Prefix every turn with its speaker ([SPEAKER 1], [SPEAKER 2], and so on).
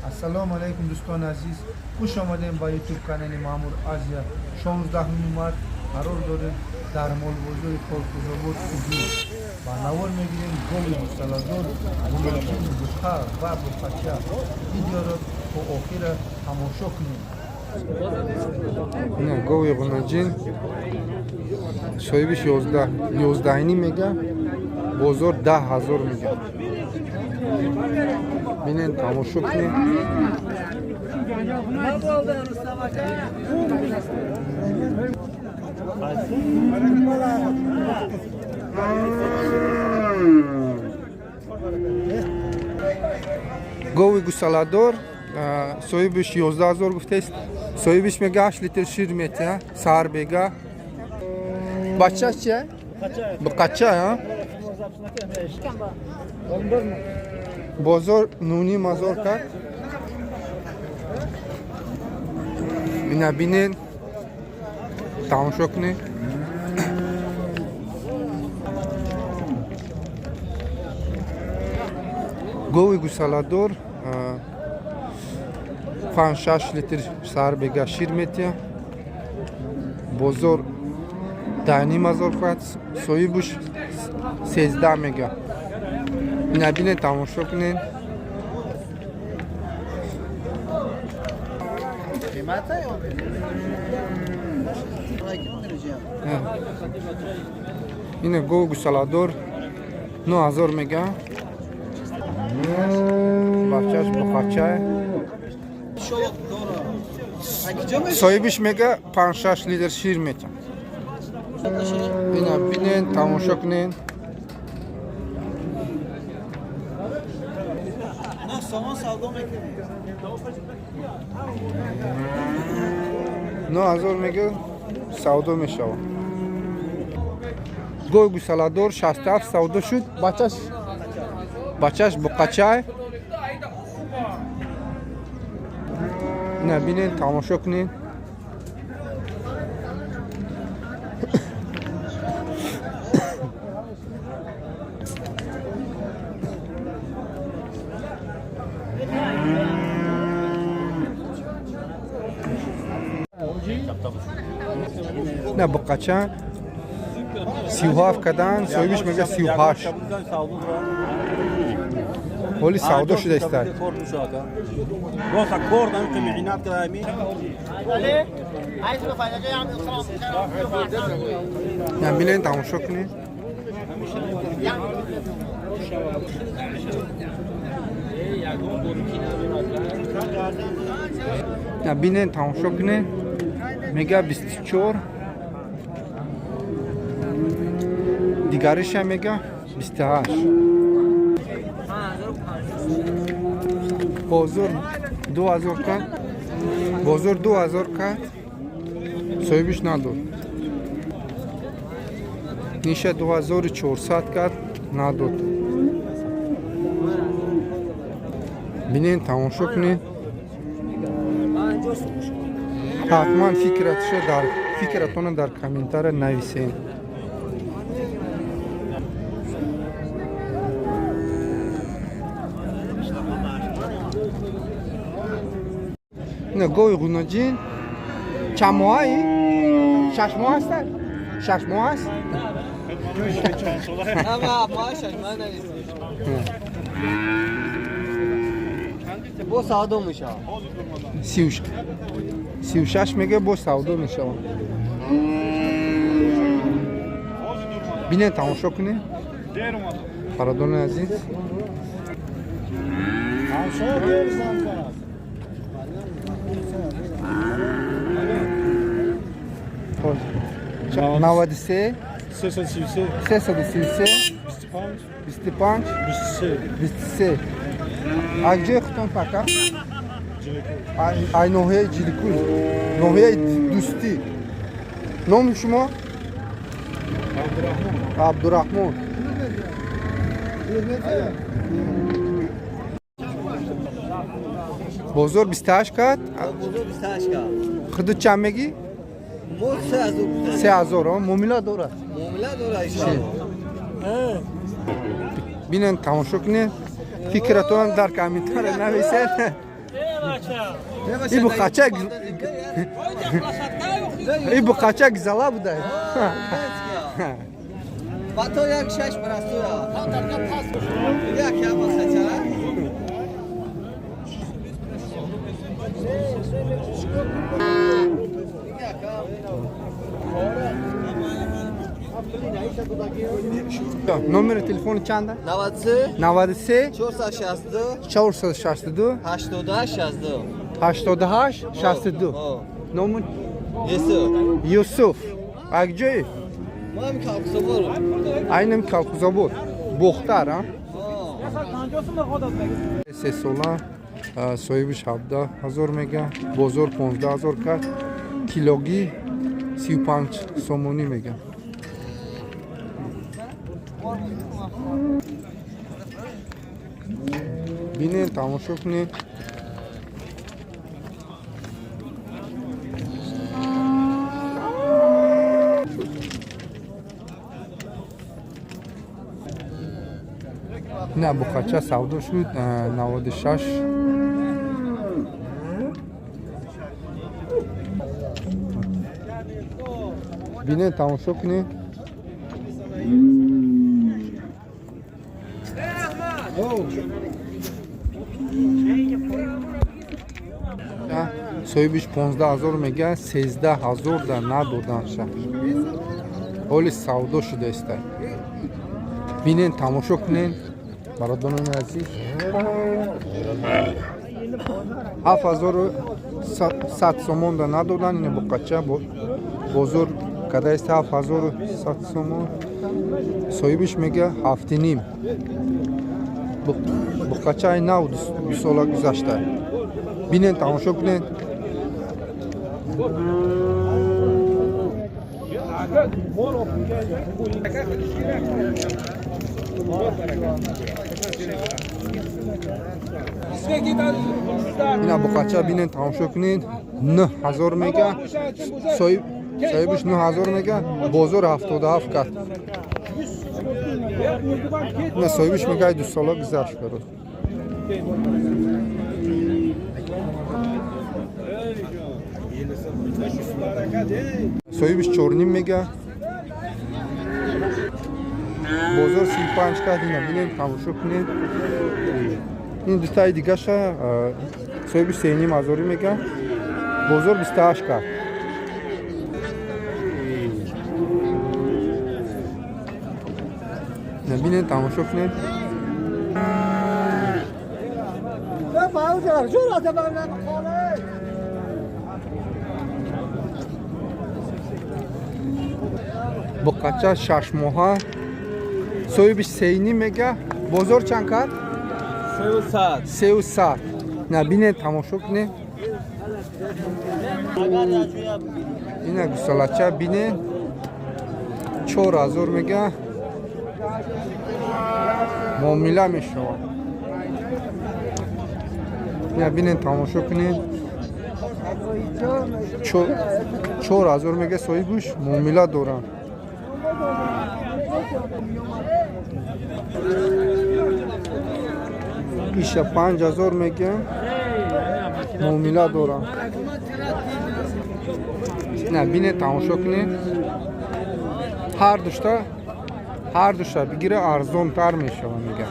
[SPEAKER 1] Ассалому алайкум, дӯстони азиз, хуш омадем ба Ютуб канали Маъмур Азия. 16 март қарор дорем дар молбозори Колхозобод, Хуҷур. Ба навор мегирем гови гӯсаладор, ғунаҷин, буқа ва буқача. Видеоро то охира тамошо кунем.
[SPEAKER 2] Ина гови ғунаҷин, соҳибиш 11, 11.5 мега, бозор 10 000 мега. Бинен, тамошо кунед. Гови гусаладор, соҳибиш 11 000 гуфтест, соҳибиш мега, 8 литр шир метиҳа саҳар бега. Бачаш чия? Буқача. Бозор 9.5 ҳазор кард. Ина бинен, тамошо кунед. Гови гусаладор, 5-6 литр саҳар бега шир метиҳа. Бозор 10.5 ҳазор кард, соҳибуш 13 мега. Ина бинен, тамошо кунед. Ина гови гусаладор, 9 ҳазор мега. Бачаш буқача, соҳибиш мега, 5-6 литр шир метиҳад. Ина бинен, тамошо кунед.
[SPEAKER 3] Сомон савдо мекунем.
[SPEAKER 2] 9 ҳазор мега, савдо мешавад. Гови гусаладор 67 савдо шуд. Бачаш буқачай. Ина бинен, тамошо кунед. На буқача 37 кадан, соҳибиш мега, 38. Ҳоли савдо шуда истад.
[SPEAKER 3] Роса кор дам ки меҳнат кардами.
[SPEAKER 2] На бинен, тамошо кунед. На бинен, тамошо кунед. Мега, 24, дигариша мега, 28. Бозор 2 ҳазор кард, бозор 2 ҳазор кард, соҳибиш надод. Ниша 2400 кард, надод. Бинен, тамошо кунед. Ҳатман фикратона дар комментария нависен. Ина гови ғунаҷин чанд моҳаи? 6 моҳ аст, 6 моҳ аст.
[SPEAKER 4] 6 моҳ. Бо савдо мешавад.
[SPEAKER 2] 36 мега, бо савдо мешавад. Бинед, тамошо кунед, бародарони азиз.
[SPEAKER 3] Ҳамшо дер зам кард.
[SPEAKER 2] 93.
[SPEAKER 3] 333.
[SPEAKER 2] 333.
[SPEAKER 3] 25.
[SPEAKER 2] 25.
[SPEAKER 3] 23.
[SPEAKER 2] 23. Ай ҷои худтон, пока? Ай ноҳияи Ҷиликул, ноҳияи Дӯстӣ. Номи шумо? Абдураҳмон. Бозор 28 кард.
[SPEAKER 4] Бозор 28 кард.
[SPEAKER 2] Худут чанд мегӣ?
[SPEAKER 4] Мо 3 ҳазор.
[SPEAKER 2] 3 ҳазор. Муомила дорад?
[SPEAKER 4] Муомила дорад, иншоалло.
[SPEAKER 2] Бинен, тамошо кунед. Фикратон дар комментария нависед. И буқача, и буқача гизала буда.
[SPEAKER 4] Ба то як шаш барастуя. Як я бахача.
[SPEAKER 2] Номери телефони чанда?
[SPEAKER 4] 93
[SPEAKER 2] 93
[SPEAKER 4] 462
[SPEAKER 2] 462
[SPEAKER 4] 88 62.
[SPEAKER 2] 88 62. Ному?
[SPEAKER 4] Юсуф.
[SPEAKER 2] Юсуф. Ак ҷои?
[SPEAKER 4] Ман Калкузобод.
[SPEAKER 2] Айнам Калкузобод. Бохтар, а? Се сола, соҳибиш 17 ҳазор мега, бозор 15 ҳазор кард, килогӣ 35 сомонӣ мега. Бинед, тамошо кунед. На буқача савдо шуд 96. Бинед, тамошо кунед. Соҳибиш 15 ҳазор мега, 13 ҳазор да надоданша. Ҳоли савдо шуда иста. Бинед, тамошо кунед, бародарони азиз. 7100 сомон да надодан, ин буқача бозор кадаист 7100 сомон. Соҳибиш мега 7,5. Буқачаи нав ду сола гузашта. Бинед, тамошо кунед. Ина буқача бинед, тамошо кунед. 9000 мега, соҳибиш 9000 мега, бозор 77 кард. Ина соҳибиш мега ду сола гузашт кард. Соҳибиш 4,5 мега, бозор 35 кард. Ина бинед, тамошо кунед. Ин дутаи дигаша соҳибиш 3,5 ҳазорӣ мега, бозор 28 кард. Ина бинед, тамошо кунед. Буқача 6 моҳа, соҳибиш 3,5 мега, бозор чанд кард? 3,100. На бинед, тамошо кунед. Ина гусалача бинед, 4000 мега, муомила мешавад. Ина бинед, тамошо кунед. 4000 мега соҳибуш, муомила доранд. Иша 5000 мега, муомила доранд. На бинед, тамошо кунед. Ҳар душта бигира арзонтар мешавад мега.